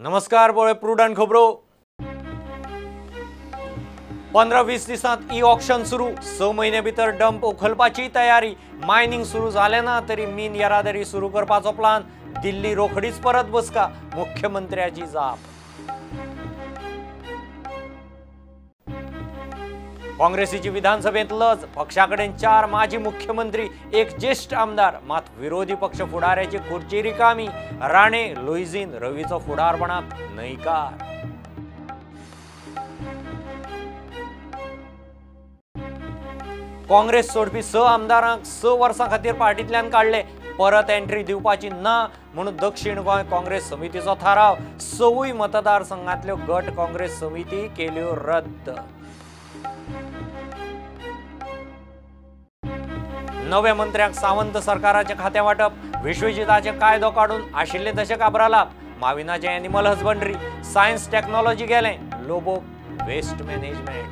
नमस्कार पळय प्रुडंट खबरो। 15-20 दिसांत ई ऑक्शन सुरू, 6 म्हयने भितर डंप उखलपाची तयारी। मायनिंग सुरू जालें ना तरी मीन येरादारी सुरू करपाचो प्लान। दिल्ली रोखडीच परत बसका, मुख्यमंत्र्याची जाप। काँग्रेसीची विधानसभेत लज, पक्षा कडेन 4 माजी मुख्यमंत्री, 1 ज्येष्ठ आमदार, मात विरोधी पक्ष फुडाऱ्याची खुर्ची रिकामी। राणे लुईझीन रवीचो फुडारपणाक न्हयकार। काँग्रेस सोडपी 6 आमदारांक 6 वर्सां खातीर पार्टींतल्यान काडले, परत एंट्री दिवपाची ना म्हणून दक्षिण गोंय काँग्रेस समितीचो थाराव। 6 मतदारसंघांतल्यो गट काँग्रेस समिती केल्यो रद्द। नव्या मंत्र्यांक सावंत सरकाराचे खातें वाटप, विश्वजिताचे कायदो काडून आशिल्ले तशें काब्रालाक। माविनाचे एनिमल हजबंड्री, सायन्स टेक्नॉलॉजी गेलें, Lobo waste management.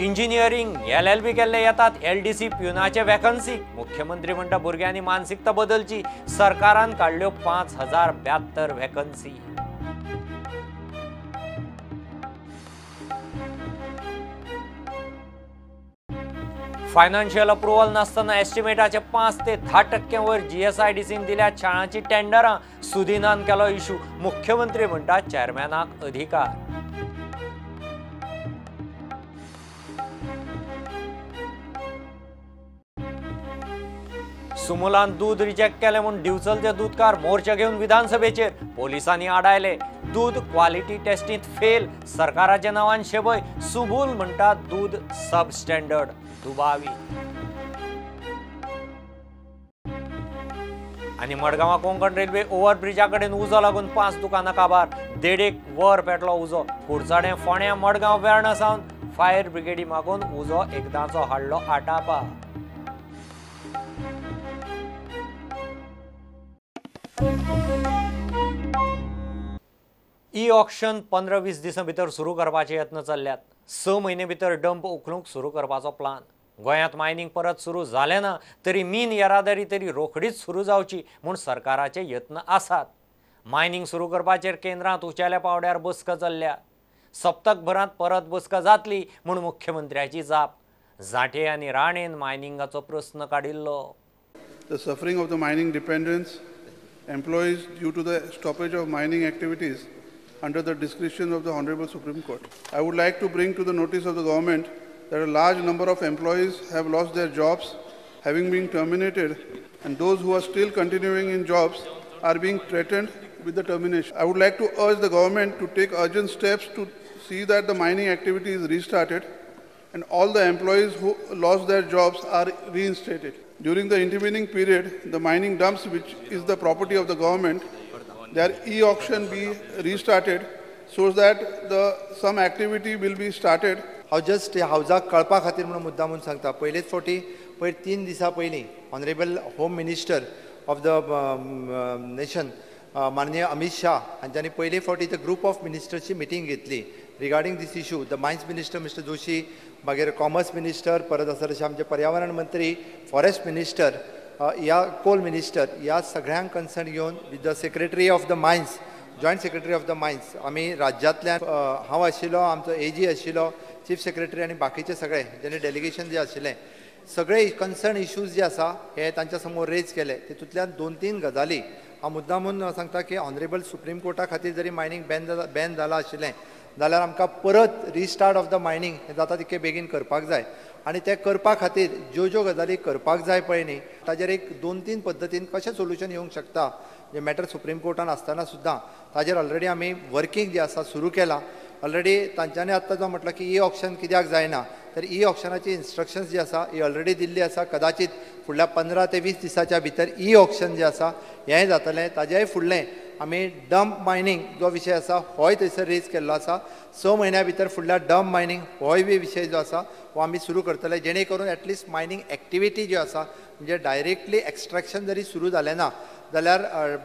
Engineering LLB केल्ले येतात LDC प्युनाचे वॅकन्सी। मुख्यमंत्री म्हणटा भुरग्यांनी मानसिकता बदलची, सरकारान काडल्यो 5072 वॅकन्सी। फायनान्शियल अप्रुव्हल नासतना एस्टिमेटाचे 5 ते 10% वयर GSIDCन दिल्या शाळांची टेंडरां। सुदिनान केलो इशू, मुख्यमंत्री म्हणटा चेअरमॅनाक अधिकार। सुमुलान दूद रिजेक्ट केलें म्हूण दिवचलचे दूदकार मोर्चा घेवन विधानसभेचेर, पोलिसांनी आडायले। दूद क्वालिटी टेस्टींत फेल, सरकाराच्या नांवान शेबय। सुबूल म्हणटा दूद सब स्टँडर्ड, दुबावी। आनी मडगांवां कोंकण रेल्वे ओव्हरब्रिजा कडेन उजो लागून 5 दुकानां काबार, 1.5 वर पेटलो उजो। कुडचडें, फोंड्यां, मडगांव, वेर्णा सावन फायर ब्रिगेडी मागून उजो एकदांचो हाडलो आटापा। ई ऑक्शन 15-20 दिसां भितर सुरू करपाचे यत्न चल्ल्यात। 6 म्हयने भितर डंप उखलूंक सुरू करपाचो प्लान। गोंयांत मायनिंग परत सुरू जालें ना तरी मीन येरादारी तरी रोखडीच सुरू जावची म्हूण सरकाराचे यत्न आसात। मायनिंग सुरू करपाचेर केंद्रांत उंचेल्या पांवड्यार बसका चल्ल्या। सप्तकभरांत परत बसका जातली म्हूण मुख्यमंत्र्याची जाप। जाठे आनी राणेन मायनिंगाचो प्रस्न काडिल्लो। The suffering of the mining dependents, employees due to the stoppage of mining activities under the discretion of the Honorable Supreme Court. I would like to bring to the notice of the government that a large number of employees have lost their jobs, having been terminated, and those who are still continuing in jobs are being threatened with the termination. I would like to urge the government to take urgent steps to see that the mining activity is restarted and all the employees who lost their jobs are reinstated. During the intervening period, the mining dumps, which is the property of the government, their e-auction be restarted so that the some activity will be started. हांव just हावजाक कळपा खातीर म्हणून मुद्दा म्हणून सांगता। पयलेच फावटी पयर 3 दिसां पयलीं honourable home minister of the nation माननीय अमित शाह हांच्यांनी पयले फावटी the group of मिनिस्टर्सची मिटींग घेतली regarding this issue. The mines minister mister Joshi, मागीर कॉमर्स मिनिस्टर, परत आसा तशें आमचे पर्यावरण मंत्री, फॉरेस्ट मिनिस्टर, ह्या कोल मिनिस्टर, ह्या सगळ्यांक कन्सर्न घेवन with the secretary of the mines, joint secretary of the mines, आमी राज्यांतल्यान हांव आशिल्लो, आमचो AG आशिल्लो, चीफ सेक्रेटरी आनी बाकीचे सगळे जेणे डेलिगेशन जे आशिल्लें सगळे कन्सर्न इश्यूज जे आसा हे तांच्या समोर रेज केले। तितूंतल्यान 2-3 गजाली हांव मुद्दामून सांगता की ऑनरेबल सुप्रीम कोर्टा खातीर जरी मायनींग बॅन जालां आशिल्लें जाल्यार आमकां परत रिस्टार्ट ऑफ the mining हें जाता तितके बेगीन करपाक जाय आनी तें करपा खातीर ज्यो ज्यो गजाली करपाक जाय पळय न्ही ताजेर एक 2-3 पद्दतीन कशें सोल्युशन येवंक शकता जे मॅटर सुप्रीम कोर्टान आसतना सुद्दां ताजेर ऑलरेडी आमी वर्कींग जें आसा सुरू केलां। ऑलरेडी तांच्यांनी आत्तां जो म्हटलां की ई ऑक्शन कित्याक जायना तर ई ऑक्शनाची इन्स्ट्रक्शन्स जी आसा ही ऑलरेडी दिल्ली आसा। कदाचित फुडल्या 15 ते 20 दिसाच्या भितर ई ऑक्शन जें आसा हेंय जातलें। ताज्याय फुडलें आमी डंप मायनींग जो विशय आसा होय थंयसर रेज केल्लो आसा। 6 म्हयन्या भितर फुडल्या डंप मायनींग होय बी विशय जो आसा हो आमी सुरू करतले जेणे करून एटलिस्ट मायनींग एक्टिविटी ज्यो आसा म्हणजे डायरेक्टली एक्स्ट्रेक्शन जरी सुरू जालें ना जाल्यार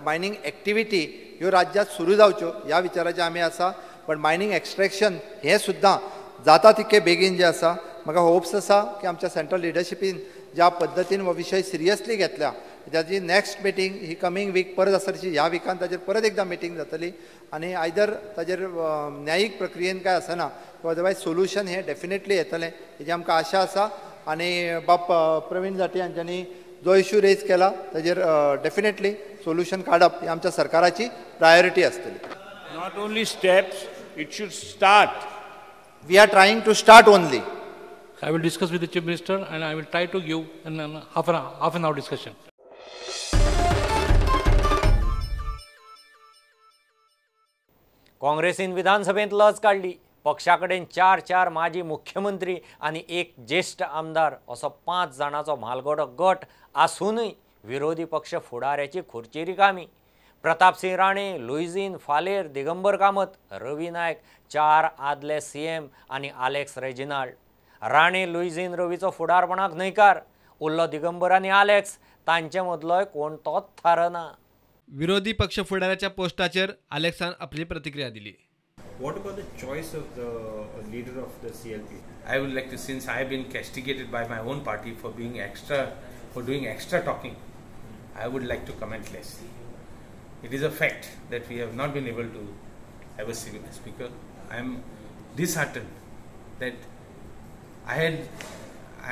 मायनींग एक्टिविटी ह्यो राज्यांत सुरू जावच्यो ह्या विचाराचेर आमी आसा। पण मायनींग एक्स्ट्रेक्शन हें सुद्दां जाता तितके बेगीन जें आसा म्हाका होप्स आसा की आमच्या सेंट्रल लिडरशिपीन ज्या पद्दतीन हो विशय सिरियसली घेतल्या ताजी नॅक्स्ट मिटींग ही कमींग वीक परत आसा, ह्या विकान ताजेर परत एकदां मिटींग जातली आनी आयदर ताजेर न्यायीक प्रक्रियेन काय आसना अदरवायज सोल्युशन हें डेफिनेटली येतलें हेजी आमकां आशा आसा. आनी बाब प्रवीण जाटी हांच्यांनी जो इशू रेज केला ताजेर डेफिनेटली सोल्युशन काडप ही आमच्या सरकाराची प्रायोरिटी आसतली. Not only steps, it should start. We are trying to start only. I will discuss with the Chief Minister and I will try to give an half an hour discussion. काँग्रेसीन विधानसभेंत लज काडली. पक्षा कडेन 4-4 माजी मुख्यमंत्री आनी एक ज्येश्ठ आमदार असो 5 जाणांचो म्हालगडो गट आसूनय विरोधी पक्ष फुडाऱ्याची खुर्ची रिकामी. प्रतापसिंह राणे, लुईझीन फालेर, दिगंबर कामत, रवी नायक, 4 आदले सीएम आनी आलेक्स रेजिनाल्ड. राणे, लुईझीन, रवीचो फुडारपणाक न्हयकार. उरलो दिगंबर आनी आलेक्स, तांचे मदलोय कोण तोच थारना. विरोधी पक्ष फुडाऱ्याच्या पोस्टाचेर आलेक्सान आपली प्रतिक्रिया दिली. What about the choice of the leader of the CLP? I would like to, since I have been castigated by my own party for being extra, for doing extra talking, I would like to comment less. It is a fact that we have not been able to have a speaker. I am disheartened that I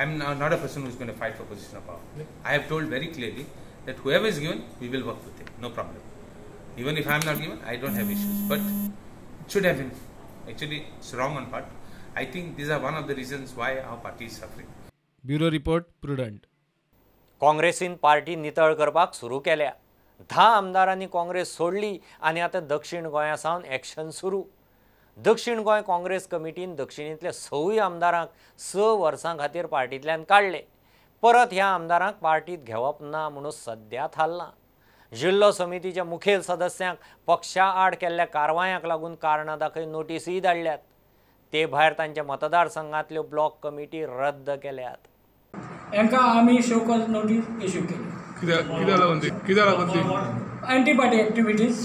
am now not a person who is going to fight for position of power. I have told very clearly that whoever is given, we will work with him, no problem. Even if I am not given, I don't have issues. But it should have been. Actually, it's wrong on part. I think these are one of the reasons why our party is suffering. Bureau Report, Prudent. काँग्रेसीन party नितळ करपाक सुरू केल्या. 10 आमदारांनी काँग्रेस सोडली आनी आतां दक्षिण गोंया सावन एक्शन सुरू. दक्षिण गोंय काँग्रेस कमिटीन दक्षिणेंतल्या 6 आमदारांक 6 वर्सां खातीर पार्टींतल्यान काडले. परत ह्या आमदारांक पार्टीत घेवप ना म्हणून सद्या थारलां. जिल्लो समितीच्या मुखेल सदस्यांक पक्षा आड केल्ल्या कारवायांक लागून कारणां दाखय नोटीसीय धाडल्यात. ते भायर तांच्या मतदारसंघांतल्यो ब्लॉक कमिटी रद्द केल्यात. हांकां आमी शोकॉज नोटीस इश्यू केली. कित्याक लागून ती? कित्याक लागून ती? Anti party activities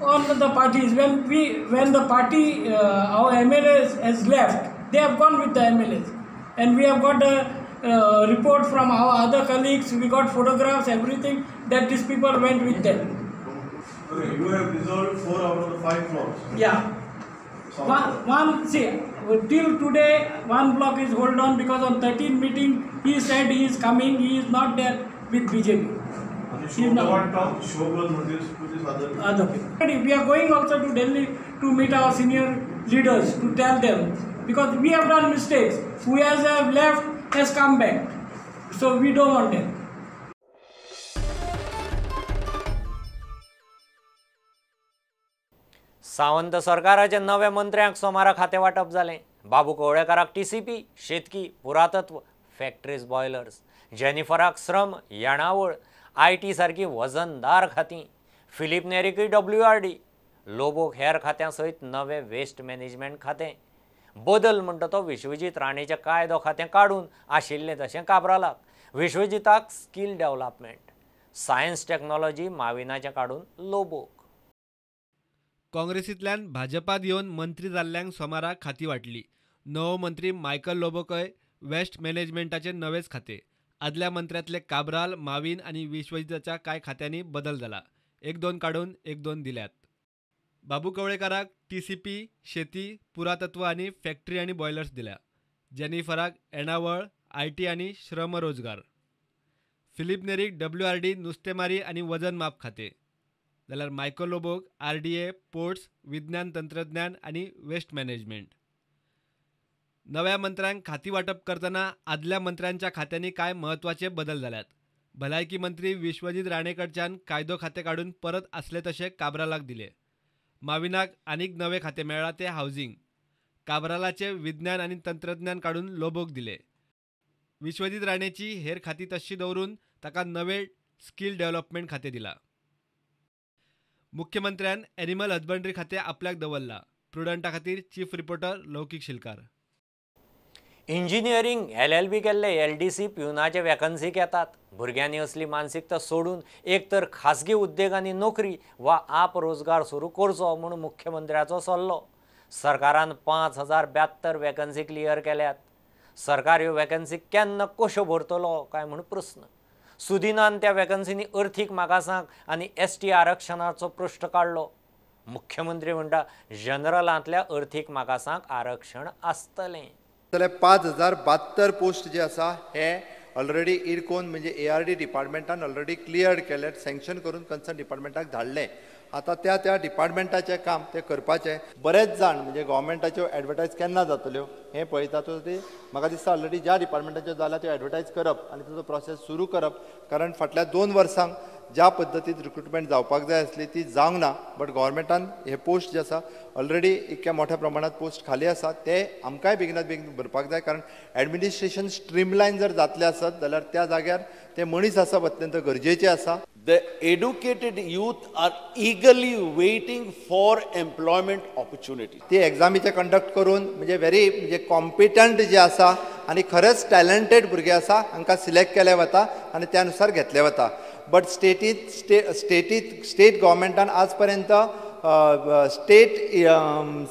on the parties. When the party our MLAs has left, they have gone with the MLAs, and we have got a report from our other colleagues. We got photographs, everything, that these people went with them. Okay, you have resolved 4 out of the 5 blocks. Yeah. One, see, till today one block is hold on because on 13 meeting he said he is coming, he is not there with BJP. He is not. Show notice to this other people. We are going also to Delhi to meet our senior leaders to tell them, because we have done mistakes. Who has left has come back, so we don't want them. Sawant सरकाराच्या नव्या मंत्र्यांक सोमारा खातें वांटप जालें. बाबू कवळेकाराक TCP, शेतकी, पुरातत्व, factories, boilers, जेनिफराक श्रम, येणावळ, IT सारकी वजनदार खातीं, फिलीप नेरिकूय WRD, लोबोक हेर खात्यां सयत नवें वेस्ट मॅनेजमेंट खातें. बदल म्हणटा तो विश्वजीत राणेचें कायदो खातें काडून आशिल्लें तशें काब्रालाक. विश्वजीताक स्कील डेव्हलपमेंट, सायन्स टॅक्नॉलॉजी माविनाचें काडून लोबोक. काँग्रेसींतल्यान भाजपात येवन मंत्री जाल्ल्यांक सोमारा खाती वांटली. नवो मंत्री मायकल लोबोकय वेस्ट मॅनेजमेंटाचे नवेच खाते. आदल्या मंत्र्यांतले काब्राल, माविन आनी विश्वजिताच्या कांय खात्यांनी बदल जाला. 1-2 काडून 1-2 दिल्यात. बाबू कवळेकाराक टीसीपी, शेती, पुरातत्व आनी फॅक्टरी आनी बॉयलर्स दिल्या. जेनिफराक येणावळ, IT आनी श्रम रोजगार. फिलीप नेरीक WRD, नुस्तेमारी आनी वजन माप खाते. जाल्यार मायकल लोबोक RDA, ports, विज्ञान तंत्रज्ञान आनी वेस्ट मॅनेजमेंट. नव्या मंत्र्यांक खाती वांटप करतना आदल्या मंत्र्यांच्या खात्यांनी कांय म्हत्वाचे बदल जाल्यात. भलायकी मंत्री विश्वजीत राणेकडच्यान कायदो खातें काडून परत आसले तशें काब्रालाक दिले. माविनाक आनीक नवे खातें मेळ्ळां तें हावजींग. काब्रालाचें विज्ञान आनी तंत्रज्ञान काडून लोबोक दिले. विश्वजीत राणेची हेर खाती तशी दवरून ताका नवे स्कील डेव्हलपमेंट खातें दिलां. मुख्यमंत्र्यान एनिमल हजबंड्री खातें आपल्याक दवरलां. प्रुडंटा खातीर chief reporter Laukik Shilkar. Engineering LLB केल्ले LDC प्युनाचे वॅकन्सीक येतात. भुरग्यांनी असली मानसिकता सोडून एक तर खासगी उद्देगांनी नोकरी वा आप रोजगार सुरू करचो म्हूण मुख्यमंत्र्याचो सल्लो. सरकारान 5072 वॅकन्सी क्लियर केल्यात. सरकार ह्यो वेकन्सी केन्ना कश्यो भरतलो काय म्हूण प्रस्न. सुदिनान त्या वेकन्सींनी अर्थीक मागासांक आनी एसटी आरक्षणाचो प्रश्न काडलो. मुख्यमंत्री म्हणटा जनरलांतल्या अर्थीक मागासांक आरक्षण आसतलें. जाल्यार 5072 पोस्ट जे आसा हे ऑलरेडी इरकोन म्हणजे ARD डिपार्टमेंटान ऑलरेडी क्लियर्ड केले, सँक्शन करून कन्सर्न डिपार्टमेंटाक धाडलें. आतां त्या त्या डिपार्टमेंटाचें काम तें करपाचें. बरेच जाण म्हणजे गव्हर्मेंटाच्यो एडवर्टायज केन्ना जातल्यो हें पळयता. तो ती म्हाका दिसता ऑलरेडी ज्या डिपार्टमेंटाच्यो जाल्या त्यो एडवर्टायज करप आनी ताचो प्रोसेस सुरू करप, कारण फाटल्या 2 वर्सांक ज्या पद्दतीन रिक्रुटमेंट जावपाक जाय आसली ती जावंक ना. बट गव्हर्मेंटान हे पोस्ट जे आसा ऑलरेडी इतक्या मोठ्या प्रमाणांत पोस्ट खाली आसा, ते आमकांय बेगिनात बेगीन भरपाक जाय, कारण एडमिनिस्ट्रेशन स्ट्रीमलायन जर जातलें आसत जाल्यार त्या जाग्यार ते मनीस आसप अत्यंत गरजेचें आसा. The educated youth are eagerly waiting for employment opportunities. ती एग्जामीचे कंडक्ट करून म्हणजे व्हेरी म्हणजे कॉम्पिटंट जे आसा आनी खरेंच टॅलंटेड भुरगे आसा हांकां सिलेक्ट केले वता आनी त्या नुसार घेतले वता. बट स्टेट गव्हर्मेंटान आज पर्यंत state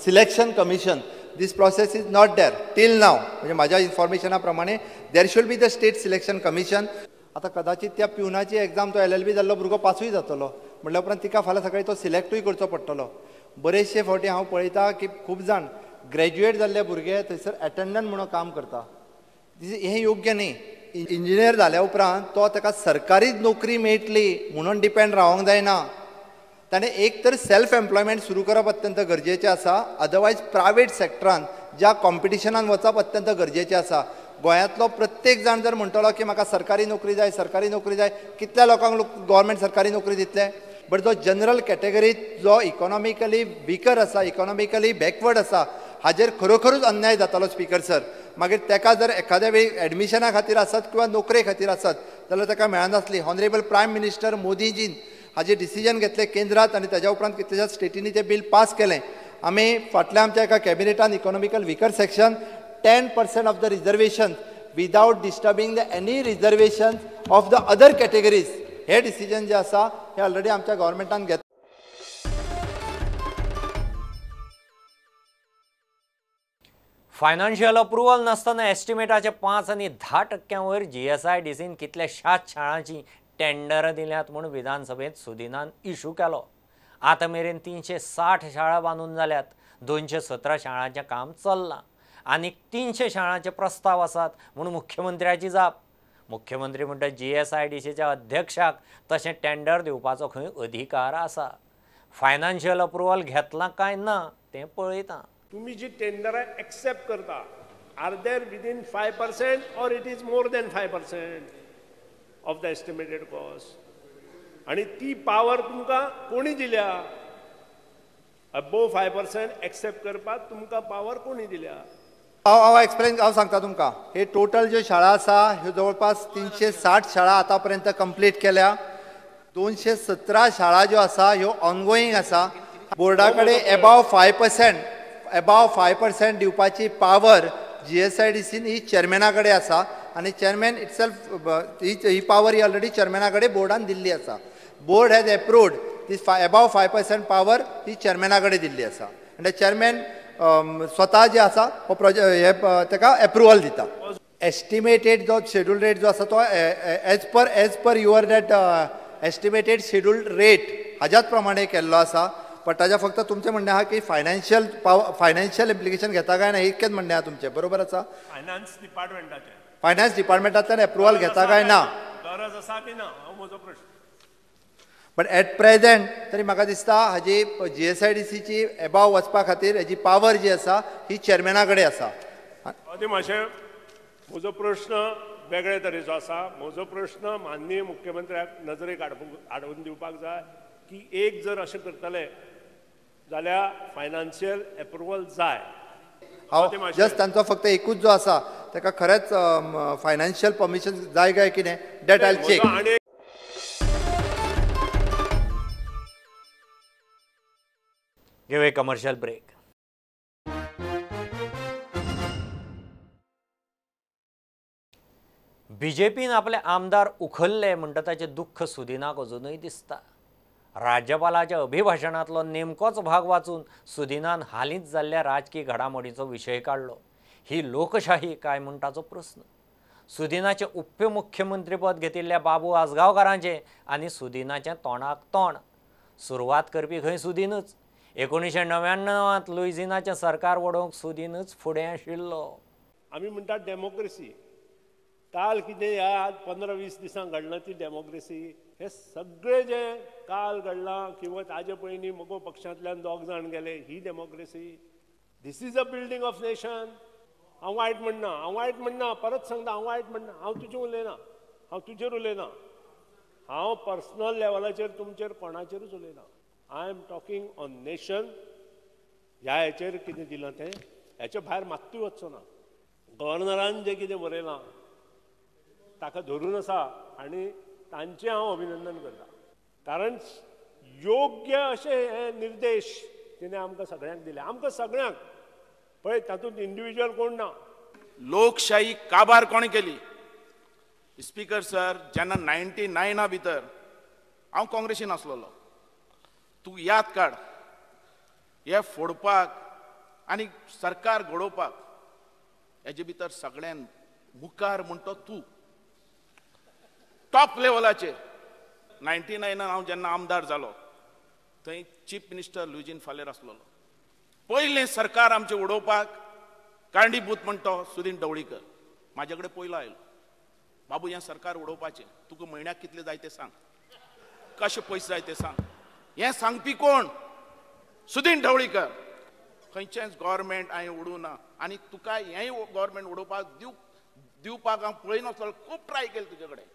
selection commission this process is not there till now. म्हणजे म्हाज्या इन्फॉर्मेशना प्रमाणे there should be the state selection commission. आतां कदाचित त्या प्युनाची एग्जाम तो LLB जाल्लो भुरगो पासूय जातलो, म्हणल्या उपरांत तिका फाल्यां सकाळी तो सिलेक्टूय करचो पडटलो. बरेचशे फावटी हांव पळयता की खूब जाण ग्रॅज्युएट जाल्ले भुरगे थंयसर एटेंडंट म्हणून काम करता. हें योग्य न्ही. इंजिनियर जाल्या उपरांत तो ताका सरकारी नोकरी मेळटली म्हणून डिपेंड रावंक जायना. ताणें एक तर सेल्फ एम्प्लॉयमेंट सुरू करप अत्यंत गरजेचें आसा, अदरवायज प्रायवेट सेक्टरान ज्या कॉम्पिटिशनान वचप अत्यंत गरजेचें आसा. गोंयांतलो प्रत्येक जाण जर म्हणटलो की म्हाका सरकारी नोकरी जाय, सरकारी नोकरी जाय, कितल्या लोकांक गव्हर्मेंट सरकारी नोकरी दितले? बट जो जनरल कॅटेगरीत जो इकॉनॉमिकली विकर आसा, इकॉनॉमिकली बॅकवर्ड आसा, हाजेर खरोखरूच अन्याय जातालो स्पीकर सर. मागीर ताका जर एखाद्या वेळी एडमिशना खातीर आसत किंवा नोकरे खातीर आसत जाल्यार ताका मेळनासली. ऑनरेबल प्रायम मिनिस्टर मोदीजीन हाजेर डिसिजन घेतलें केंद्रांत आनी ताज्या उपरांत कितल्याशाच स्टेटींनी तें बील पास केलें. आमी फाटल्या आमच्या एका कॅबिनेटान economical weaker section 10% of the reservation without disturbing the any reservation of the other categories hey decision जे आसा हे ऑलरेडी आमच्या गव्हर्मेंटान घेतलें. फायनान्शियल अप्रुवल नासतना एस्टिमेटाचे 5 आनी 10% वयर GSIDCन कितल्याशाच शाळांची टेंडरां दिल्यात म्हूण विधानसभेंत सुदिनान इशू केलो. आतां मेरेन 360 शाळा बांदून जाल्यात, 217 शाळांचें काम चल्लां आनी 300 शाळांचे प्रस्ताव आसात म्हूण मुख्यमंत्र्याची जाप. मुख्यमंत्री म्हणटा GSIDCच्या अध्यक्षाक तशें टेंडर दिवपाचो खंय अधिकार आसा. फायनान्शियल अप्रुवल घेतलां काय ना तें पळयता. तुम्ही जी टेंडरां एक्सेप्ट करता, are there within 5% or it is more than 5% of the estimated cost? आनी ती पावर तुमकां कोणी दिल्या? अबोव 5% एक्सेप्ट करपाक तुमकां पावर कोणी दिल्या? हांव एक्सप्लेन हांव सांगता तुमकां. हे टोटल ज्यो शाळा आसा ह्यो जवळपास 360 शाळा आतां पर्यंत कंप्लीट केल्या. 217 शाळा ज्यो आसा ह्यो ऑनगोईंग आसा. बोर्डा कडेन एबाव 5% दिवपाची पावर GSIDCन ही चेअरमॅना कडेन आसा आनी चेअरमॅन इटसेल्फ ही पावर ही ऑलरेडी चेअरमॅना कडेन बोर्डान दिल्ली आसा. Board has approved this above 5% power ही चेअरमॅना कडेन दिल्ली आसा आनी चेअरमॅन स्वता जे आसा हो प्रोजेक्ट हे ताका एप्रुवल दिता. एस्टिमेटेड जो शेड्यूल रेट जो आसा तो as per your that estimated schedule rate हाज्याच प्रमाणे केल्लो आसा. बट ताज्या फक्त तुमचें म्हणणें आहा की फायनान्शियल इम्प्लिकेशन घेता काय ना इतकेंच म्हणणें आहा तुमचें, बरोबर आसा? फायनान्स डिपार्टमेंटांतल्यान एप्रुवल घेता काय ना, गरज आसा की ना, हो म्हजो प्रश्न. बट एट प्रेझेंट तरी म्हाका दिसता हाजी GSIDCची एबाव वचपा खातीर हेजी पावर जी आसा ही चेअरमॅना कडेन आसा. मातशें म्हजो प्रश्न वेगळे तरेचो आसा. म्हजो प्रश्न माननीय मुख्यमंत्र्याक नजरेक हाडून दिवपाक जाय की एक जर अशें करतले जाल्यार फायनान्शियल एप्रुवल जाय. हांव जस्ट तांचो फक्त एकूच जो आसा ताका खरेंच फायनान्शियल परमिशन जाय काय कितें that I check. घेवया कमर्शियल ब्रेक. बीजेपीन आपले आमदार उखल्ले म्हणटा ताचें दुख्ख सुदिनाक अजुनूय दिसता. राज्यपालाच्या अभिभाशणांतलो नेमकोच भाग वाचून सुदिनान हालींच जाल्ल्या राजकी घडामोडीचो विशय काडलो. ही लोकशाही काय म्हूण ताचो प्रस्न. सुदिनाचें उपमुख्यमंत्रीपद घेतिल्ल्या बाबू आजगांवकारांचें आनी सुदिनाचें तोंडाक तोंड. सुरवात करपी खंय सुदीनच. 1999 लुइझिनाचें सरकार वडोवंक सुदीनच फुडें आशिल्लो. आमी म्हणटात डेमोक्रेसी. काल कितें ह्या 15-20 दिसांक घडलां ती डेमोक्रेसी. हे सगळे जे काल घडलां किंवा ताजे पयलीं मगो पक्षांतल्यान 2 जाण गेले, ही democracy. This is a building of nation. हांव वायट म्हणना, हांव वायट म्हणना, परत सांगता, हांव वायट म्हणना. हांव तुजेर उलयना, हांव तुजेर उलयना, हांव पर्सनल लेवलाचेर तुमचेर कोणाचेरूच उलयना. I am talking on nation. ह्या हेचेर कितें दिलां तें हेच्या भायर मात्तूय वचचो ना. गव्हर्नरान जें कितें बरयलां ताका धरून आसा आनी तांचें हांव अभिनंदन करता, कारण योग्य अशे हे निर्देश तिणें आमकां सगळ्यांक दिले. आमकां सगळ्यांक पळय, तातूंत इंडिविज्युअल कोण ना. लोकशाही काबार कोणें केली? स्पीकर सर, जेन्ना 99 भितर हांव काँग्रेसीन आसलेलो, तूं याद काड, हे फोडपाक आनी सरकार घडोवपाक हेजे भितर सगळ्यान मुखार म्हणटो तूं टॉप लेवलाचेर. 99 हांव जेन्ना आमदार जालो थंय चीफ मिनिस्टर लुइझीन फालेर आसलेलो. पयलें सरकार आमचें उडोवपाक कारणीभूत म्हणटो सुदीन ढवळीकर म्हाजे कडेन पयलो आयलो. बाबू, हें सरकार उडोवपाचें, तुका म्हयन्याक कितले जाय ते सांग, कशे पयशे जाय ते सांग. हें सांगपी कोण? सुदीन ढवळीकर. खंयचेंच गव्हर्मेंट हांवें उडोवंक ना आनी तुका हेंय गव्हर्मेंट उडोवपाक दिवपाक हांव पळयनासलो. खूब ट्राय केलें तुजे कडेन.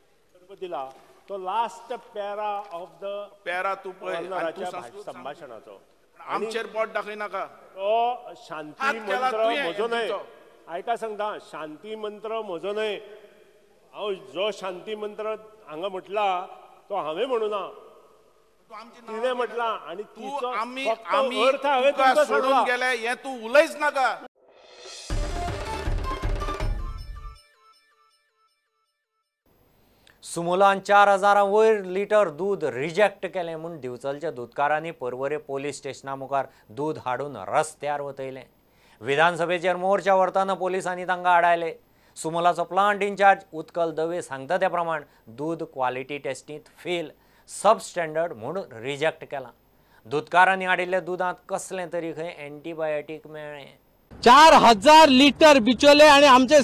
दिला तो last para of the para तूं पळय संभाशणाचो. आमचेर बोट दाखयनाका. तो शांती मंत्र म्हजो न्हय. आयका सांगता, शांती मंत्र म्हजो न्हय. हांव जो शांती मंत्र हांगा म्हटला तो हांवें म्हणूना, तिणें म्हटला. आनी तिचो अर्थ हांवें तुमकां सोडून गेले हें तूं उलयच नाका. सुमुलान 4000 वयर लिटर दूद रिजेक्ट केलें म्हूण दिवचलच्या दुदकारांनी पर्वरे पोलीस स्टेशना मुखार दूद हाडून रस्त्यार वतयलें. विधानसभेचेर मोर्चा व्हरतना पोलिसांनी तांकां आडायले. सुमुलाचो प्लांट इन्चार्ज उत्कल दवे सांगता त्या प्रमाण दूद क्वालिटी टेस्टींत फेल, सब स्टँडर्ड म्हूण रिजेक्ट केलां. दुदकारांनी हाडिल्ल्या दुदांत कसलें तरी खंय एंटीबायोटीक मेळ्ळें. 4000 लिटर बिचोले आणि आमचे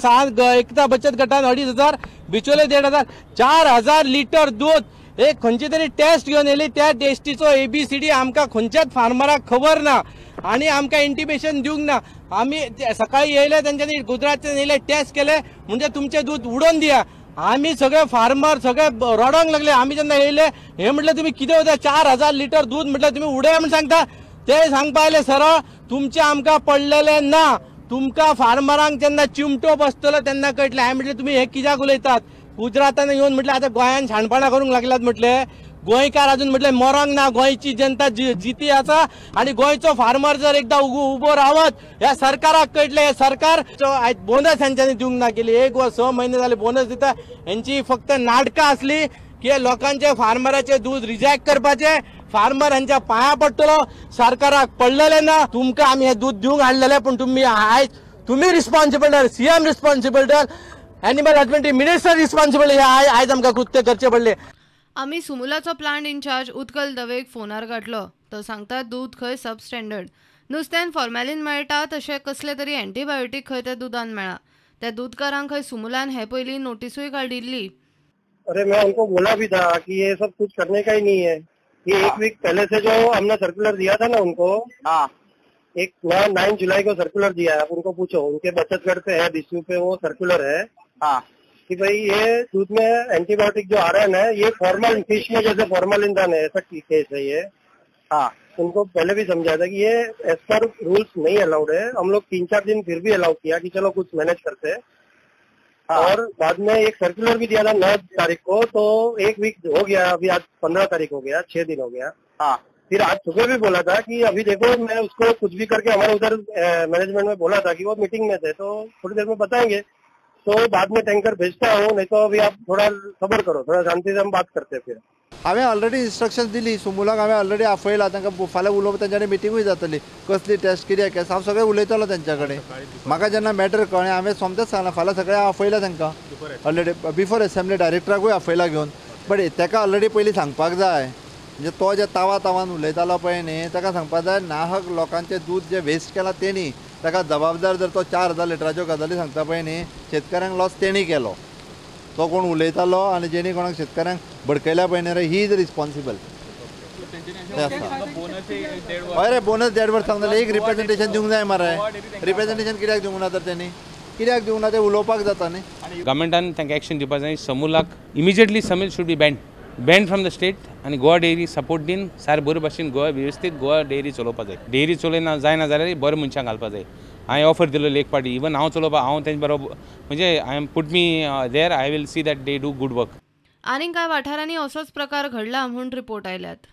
एकता बचत गटान 2500 बिचोले 1500, 4000 लिटर दूध एक खंयची तरी टेस्ट घेवन येयली. त्या टेस्टीचो ABCD आमकां खंयच्याच फार्मराक खबर ना आनी आमकां इंटिमेशन दिवंक ना. आमी सकाळी येयले, तेंच्यांनी गुजरातच्यान येयले, टेस्ट केले म्हणजे तुमचें दूद उडोवन दिया. आमी सगळे फार्मर सगळे रडोंक लागले. आमी जेन्ना येयले हे म्हटलें तुमी कितें वता, 4000 लिटर दूद म्हटल्यार तुमी उडया म्हूण सांगता. ते सांगपा आयले सरळ तुमचें आमकां पडलेलें ना, तुमकां फार्मरांक जेन्ना चिमटो बसतलो तेन्ना कळटलें. हांवें म्हटलें तुमी हें कित्याक उलयतात? गुजरातान येवन म्हटलें आतां गोंयान शाणपणां करूंक लागल्यात. म्हटलें गोंयकार अजून म्हटलें मरोंक ना, गोंयची जनता जिती आसा आनी गोंयचो फार्मर जर एकदां उबो रावत ह्या सरकाराक कळटलें. हे सरकार आयज बोनस हेंच्यांनी दिवंक ना केली, 1 वा 6 म्हयने जाले बोनस दिता. हेंची फक्त नाटकां आसली की लोकांचे फार्मराचे दूद रिजेक्ट करपाचें. फार्मर हांच्या पांया पडटलो, सरकाराक पडलेलें ना. तुमकां आमी हें दूद दिवंक हाडलेलें, पूण तुमी आयज तुमी responsible, CM responsible, animal husbandry minister responsible. हे आयज आमकां कृत्य करचें पडलें. आमी सुमुलाचो प्लांट इन्चार्ज उत्कल दवेक फोनार गाठलो. तो सांगता दूद खंय सब स्टँडर्ड, नुस्त्यान फॉर्मेलिन मेळटा तशें कसले तरी एंटीबायोटीक खंय त्या दुदान मेळ्ळा. त्या दूदकारांक खंय सुमुलान हे पयलीं नोटिसूय काडिल्ली. अरे मैं उनको बोला भी था कि ये सब कुछ करने का ही नहीं है. ये 1 वीक पहले से जो हमने सर्कुलर दिया था ना उनको, एक 9 जुलाई को सर्कुलर दिया है. आप उनको पूछो, उनके बचत गट पे है, बीसीयू पे वो सर्कुलर है कि भाई ये दूध में एंटीबायोटिक जो आरएन है ये फॉर्मल फिश में जैसे फॉर्मलिन था ना, ऐसा केस है ये. उनको पहले भी समझाया था कि ये एज पर रूल्स नहीं अलाउड है. हम लोग 3-4 दिन फिर भी अलाउ किया कि चलो कुछ मैनेज करते हैं. और बाद में एक सर्कुलर भी दिया था 9 तारीख को, तो 1 वीक हो गया, अभी आज 15 तारीख हो गया, 6 दिन हो गया. फिर आज सुबह भी बोला था कि अभी देखो मैं उसको कुछ भी करके हमारे उधर मैनेजमेंट में बोला था कि वो मीटिंग में थे तो थोड़ी देर में बताएंगे. तो बाद में टैंकर भेजता हूँ, नहीं तो अभी आप थोड़ा सब्र करो, थोड़ा शांति से हम बात करते हैं। फिर हांवें ऑलरेडी इन्स्ट्रक्शन दिली सुमुलाक, हांवें ऑलरेडी आपयला तांकां, फाल्यां उलोवप तेंच्या कडेन मिटिंगूय जातली, कसली टेस्ट कित्याक केस हांव सगळें उलयतलो तेंच्या कडेन। म्हाका जेन्ना मॅटर कळ्ळें हांवें सोमतेंच सांगलां फाल्यां सगळें आपयला तांकां ऑलरेडी बिफोर एसेंब्ली डायरेक्टराकूय आपयला घेवन, बट ताका ऑलरेडी पयलीं सांगपाक जाय, म्हणजे तो जे तावा तावान उलयतालो पळय न्ही ताका सांगपाक जाय नाहक लोकांचें दूद जें वेस्ट केलां तेणी ताका जबाबदार जर तो 4000 लिटराच्यो गजाली सांगता पळय न्ही शेतकऱ्यांक लॉस तेणी केलो, तो कोण उलयतालो आनी जेणी कोणाक शेतकऱ्यांक भडकयल्या पळय न्ही रे he is responsible. हय रे बोनस 1.5 वर्स सांगताले, एक रिप्रेजेंटेशन दिवंक जाय मरे, रिप्रेजेंटेशन कित्याक दिवंक ना तर तेणी, कित्याक दिवंक ना तें उलोवपाक जाता न्ही। गव्हर्मेंटान तांकां एक्शन दिवपाक जाय, समूलाक immediately Samul should be banned from the state आनी गोवा डेअरी सपोर्ट दिवन सारकें बरे भाशेन गोवा वेवस्थीत गोवा डेअरी चलोवपाक जाय। डेअरी चलयना जायना जाल्यार बरें मनशांक घालपाक जाय। हांवें ऑफर दिलेली एक पार्टी इवन हांव चलोवपाक हांव तेंचे बरोबर म्हणजे I am put me there, I will see that they do good work. आनीक कांय वाठारांनी असोच प्रकार घडला म्हूण रिपोर्ट आयल्यात।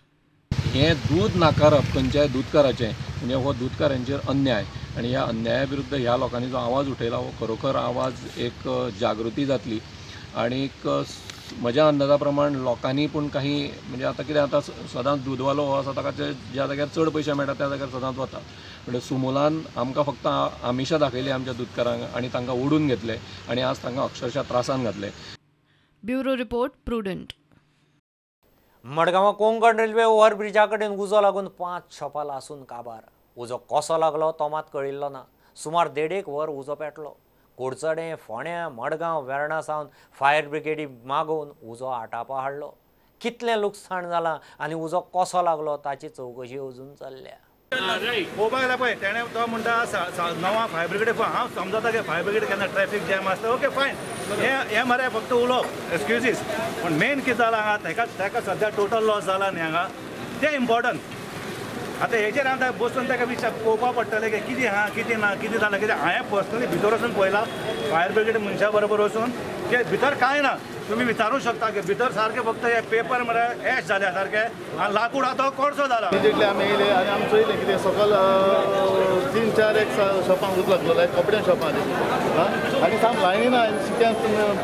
हें दूद नाकारप खंयच्याय दूदकाराचें म्हणजे हो दूदकारांचेर अन्याय आनी ह्या अन्याया विरुद्ध ह्या लोकांनी जो आवाज उठयला हो खरोखर आवाज एक जागृती जातली आनीक म्हज्या अंदाजा प्रमाण लोकांनी पूण काही म्हणजे आतां कितें आतां सदांच दूदवालो हो आसा ताका ज्या जाग्यार चड पयशे मेळटा त्या जाग्यार सदांच वता, म्हणजे सुमुलान आमकां फक्त आमिशां दाखयली आमच्या दूदकारांक आनी तांकां ओडून घेतले आनी आज तांकां अक्षरशः त्रासान घातले। Bureau report, Prudent. मडगांवां कोंकण रेल्वे ओव्हरब्रिजा कडेन उजो लागून 5 शॉपां लासून काबार। उजो कसो लागलो तो मात कळिल्लो ना। सुमार 1.5 वर उजो पेटलो। कुडचडें, फोंड्या, मडगांव, वेर्णा सावन फायर ब्रिगेडी मागोवन उजो आटापा हाडलो। कितलें लुकसाण जालां आनी उजो कसो लागलो ताची चवकशी अजून चल्ल्या। मोबायल पळय तेणें तो म्हणटा 9 फायर ब्रिगेड, हांव समजता की फायर ब्रिगेड केन्ना ट्रॅफिक जॅम आसता, ओके फायन, हें मरे फक्त उलोवप एक्सक्युजीस, पूण मेन कितें जालां हांगा ताका ताका सद्या टोटल लॉस जाला न्ही हांगा तें इम्पोर्टंट। आतां हेचेर आतां बसून ताका विचार पळोवपा पडटलें की कितें आहा कितें ना कितें जालां कितें। हांवें पर्सनली भितर वचून पळयलां फायर ब्रिगेड मनशा बरोबर वचून की भितर कांय ना, तुमी विचारूंक शकता की भितर सारकें फक्त हे पेपर मरे एश जाल्या सारके आनी लाकूड आतां कोळसो जाला। इमिजिएटली आमी येयले आनी आमी चोयलें कितें सकाळ 3-4 एक शॉपांक उजो लागलो, लायक कपड्यां शॉपां आनी साम लायनी ना शिक्यान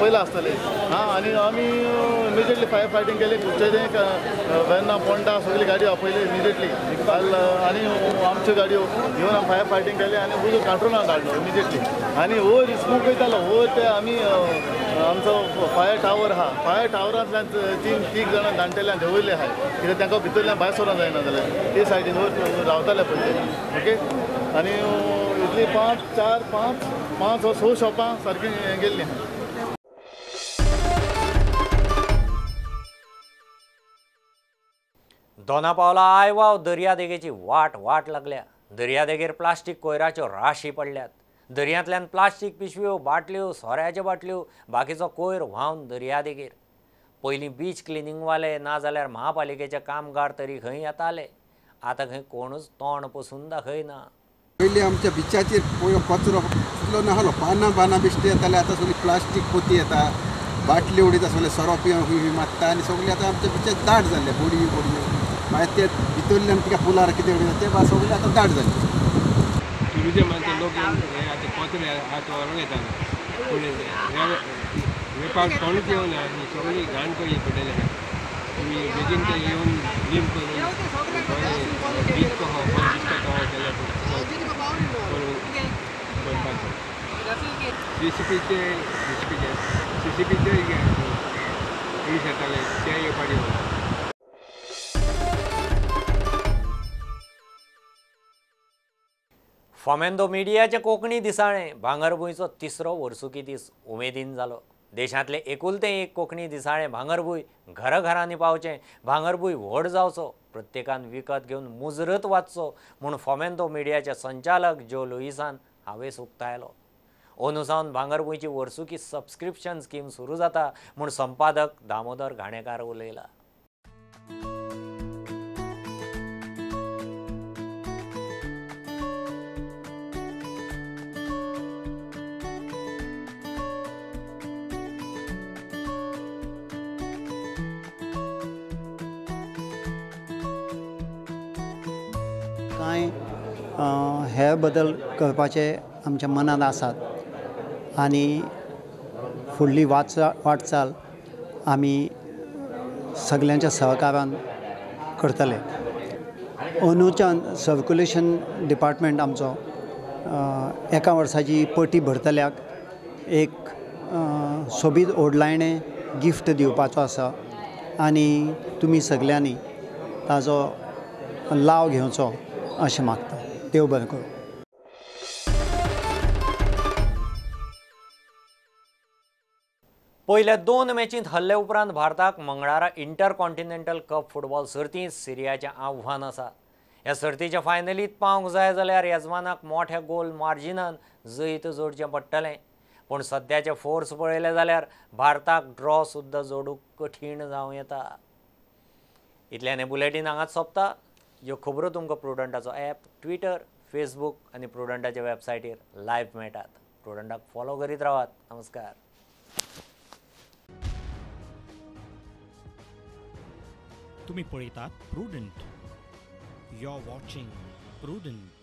पयलां आसतलें आं, आनी आमी इमिजिएटली फायर फायटींग केली, कुडचें वेर्ना पोंडा सगळी गाडयो आपयली इमिजिएटली काल आनी आमच्यो गाडयो घेवन आमी फायर फायटींग केली आनी उजो कंट्रोलान हाडलो इमिजिएटली। आनी वयर स्मोक वयतालो वयर ते आमी आमचो फायर टावर आहा, फायर टावरांतल्यान 3 जाणां जाणटेल्यान देंवयल्ले आहाय कित्याक तांकां भितरल्यान भायर सरोंक जायना जाल्यार ते सायडीन वयर रावताले पयलीं ओके। आनी इतली 5, 4, 5, 5 वा 6 शॉपां सारकीं गेल्लीं आहा। दोनापावला आयवाव दर्यादेगेची वाट वाट लागल्या। दर्यादेगेर प्लास्टीक कोयराच्यो राशी पडल्यात। दर्यांतल्यान प्लास्टीक पिशव्यो, बाटल्यो, सोऱ्याच्यो बाटल्यो, बाकीचो कोयर व्हांवन दर्यादेगेर। पयलीं बीच क्लिनींगवाले नाजाल्यार महापालिकेचे कामगार तरी खंय येताले, आतां खंय कोणूच तोंड पसून दाखयना। पयलीं आमच्या बिचाचेर कचरो तितलो नासलो, पानां पानां बिश्टी येताले, आतां सगळी प्लास्टीक पोती येता, बाटली उडयता, सगळे सोरो पिवन हुई मारता आनी सगळी आतां आमच्या बिचार दाट जाल्ले बोडयो बोडयो, मागीर ते भितरल्यान कितें पुलार कितें उडयता ते सगळे आतां दाट जाल्ले। टुरिजमाचे लोक हे आतां कचरे आतां व्हरोंक येताले, पूण हे पावट कोणूच येवना, सगळी घाण करी पडलेली आसा। तुमी बेगीन ते येवन क्लीन करून बरें बीच कसो बरें दिसता कसो केल्यार करपाक जाय। सीसीपीचे सीसीपीचे पुलीस येताले ते येवपाक येवना। फोमेंदो मिडियाचे कोंकणी दिसाळें भांगरभूंयचो 3रो वर्सुकी दीस उमेदीन जालो। देशांतलें एकुलतें एक कोंकणी दिसाळें भांगरभूंय घराघरांनी पावचें, भांगरभूंय व्हड जावचो, प्रत्येकान विकत घेवन मुजरत वाचचो म्हूण फोमेंदो मिडियाचे संचालक जो लुईसान हावेस उक्तायलो। अंदू सावन भांगरभूंयची वर्सुकी सबस्क्रिप्शन स्कीम सुरू जाता म्हूण संपादक दामोदर घाणेकार उलयला। कांय हे बदल करपाचे आमच्या मनान आसात आनी फुडली वाटचाल आमी सगल्यांच्या सहकारान करतले. अंदूच्यान सर्क्युलेशन डिपार्टमेंट आमचो एका वर्साची पटी भरतल्याक एक सोबीत ओडलायणें गिफ्ट दिवपाचो आसा आनी तुमी सगल्यांनी ताजो लाव घेवचो अशें मागता. देव बरें करूं. पयल्या 2 मॅचींत हरले उपरांत भारताक मंगळारा इंटरकॉन्टिनेंटल कप फुटबॉल सर्तींत सिरियाचें आव्हान आसा. ह्या सर्तीच्या फायनलींत पावंक जाय जाल्यार येजमानाक मोठ्या गोल मार्जिनान जैत जोडचें पडटलें. पूण सद्याचे फोर्स पळयले जाल्यार भारताक ड्रॉ सुद्दां जोडूंक कठीण जावं येता. इतल्यान हें बुलेटीन हांगाच सोंपता. ह्यो खबरो तुमकां प्रुडंटाचो ॲप, ट्विटर, फेसबूक आनी प्रुडंटाच्या वेबसायटीर लायव्ह मेळटात. प्रुडंटाक फॉलो करीत रावात. नमस्कार. तुम्ही पळयतात Prudent. You are watching Prudent.